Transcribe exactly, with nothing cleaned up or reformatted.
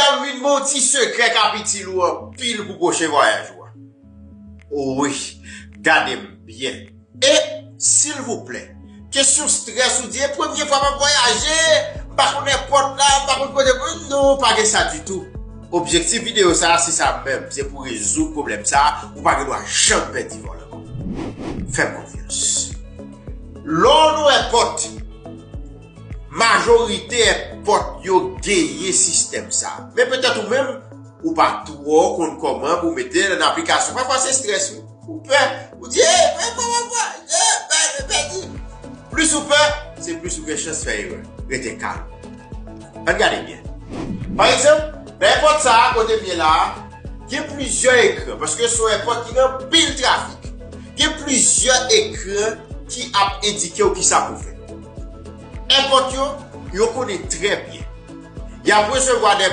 M vin ba w ti sekrè k ap itil ou anpil pou pwochen vwayaj ou a. O wi, gade m byen. E, silvouplè, kesyon strès ou di, e premye fwa m ap vwayaje, m pa konn èpòt la, m pa konn kote pou m, non, pa gen sa ditou. Objektif videyo sa a, se sa menm, se pou rezoud pwoblèm sa a, ou pa gen dwa janm pèdi vòl ankò. Fè m konfyans. Lè w nan èpòt, majorite èpòt yo genyen sistèm sa a. Men petèt ou menm, ou pa twò konn kòman pou mete l an aplikasyon. Pafwa se strès, wi. Ou pè. Ou di, "Ey, mwen, mwen, mwen, mwen, je pè, je pèdi." Plis ou pè, se plis ou gen chans fè erè. Rete kalm. Ann gade byen. Pa egzanp, nan èpòt sa a, kote m ye la a, gen plizyè ekran, paske se yon èpòt ki gen anpil trafik. Gen plizyè ekran ki ap endike w kisa pou w fè. Èpòt yo, yo konnen trè byen. Y ap resevwa de